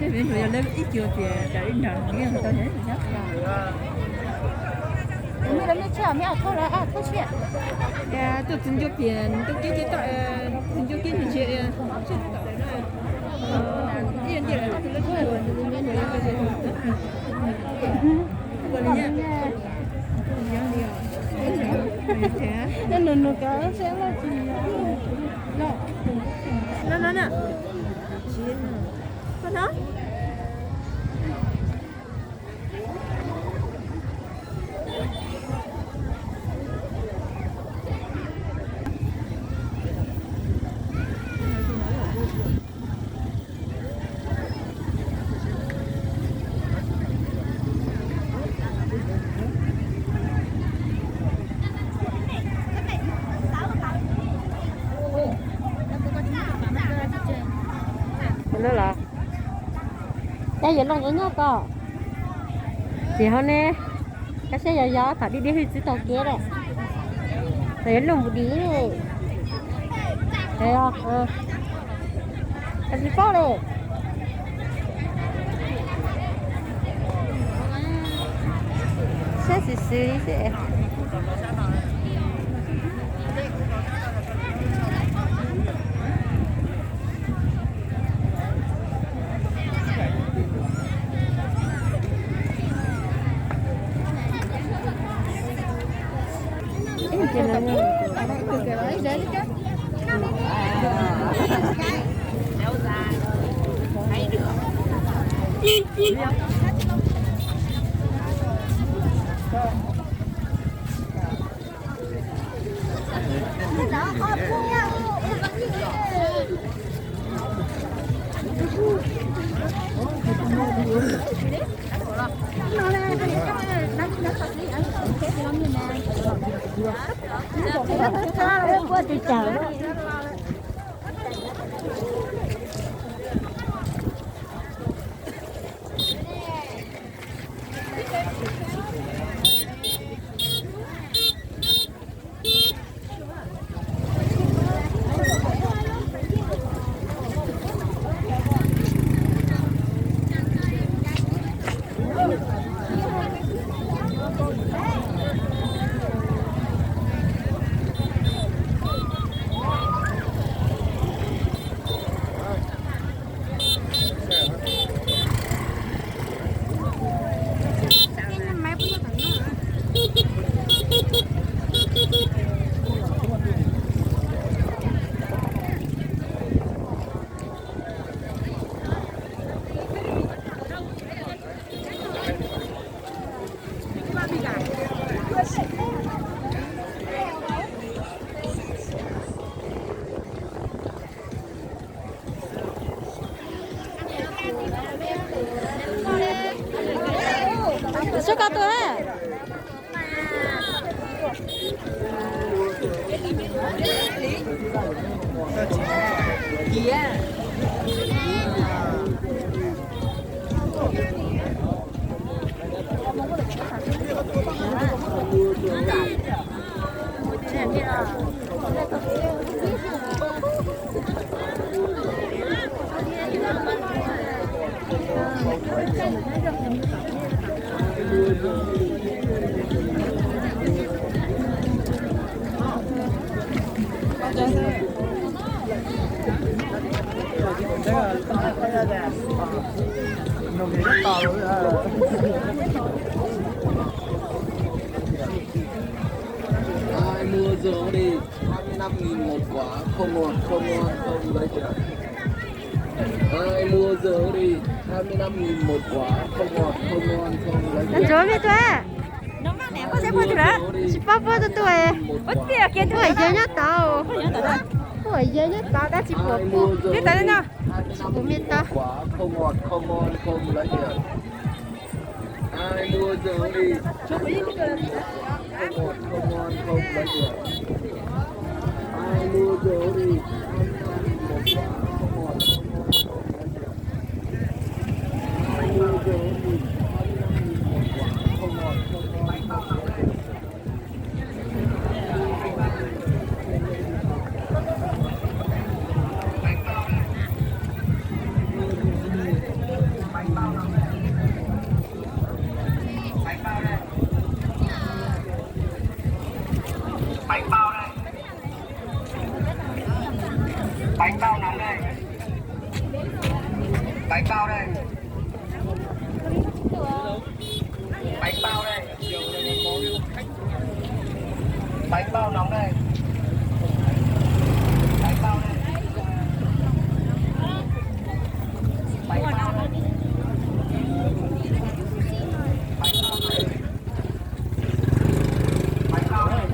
Ib cuag tias ib nrag yeej tau. Tuaj txog ncua pias, tuaj kib ces txog ncua kib ntsis ntsis. Nws nws kav seb loj tsis yog. No no no. Koj no. Tus no los? Cas yuav luag nyob nyob ko? Tim hauv ne, koj saib yog yog thaum dib dib hwj txwv taug kev lawm. Thaum yuav luag npus dim. Koj tsis paub li. Saib xwb xwb li xwb. Sub koj tuaj. Ai mua dầu đi, hai mươi lăm nghìn một quả, không ngọt, không ngon, không lấy tiền. Ai mua dầu đi, hai mươi lăm nghìn một quả, không ngọt, không ngon, không lấy tiền. Ntsuav me tua. Tsis paub puab tua tua. Puab yawg nyob tod. Puab yawg nyob tod tab tsis pom puab. Tsis pom me tua. Không ngọt, không ngon, không lấy tiền. Ai mua dầu đi. Không ngọt, không ngon, không lấy tiền. Ai mua dầu đi. Hai mươi lăm nghìn một quả, không ngọt, không ngon, không lấy tiền. Ai mua dầu đi. Hai mươi lăm nghìn một quả, không ngọt, không ngon, không lấy tiền. Bánh bao đây. Bánh bao đây. Bánh bao nóng đây. Bánh bao đây. Bánh bao đây. Bánh bao đây.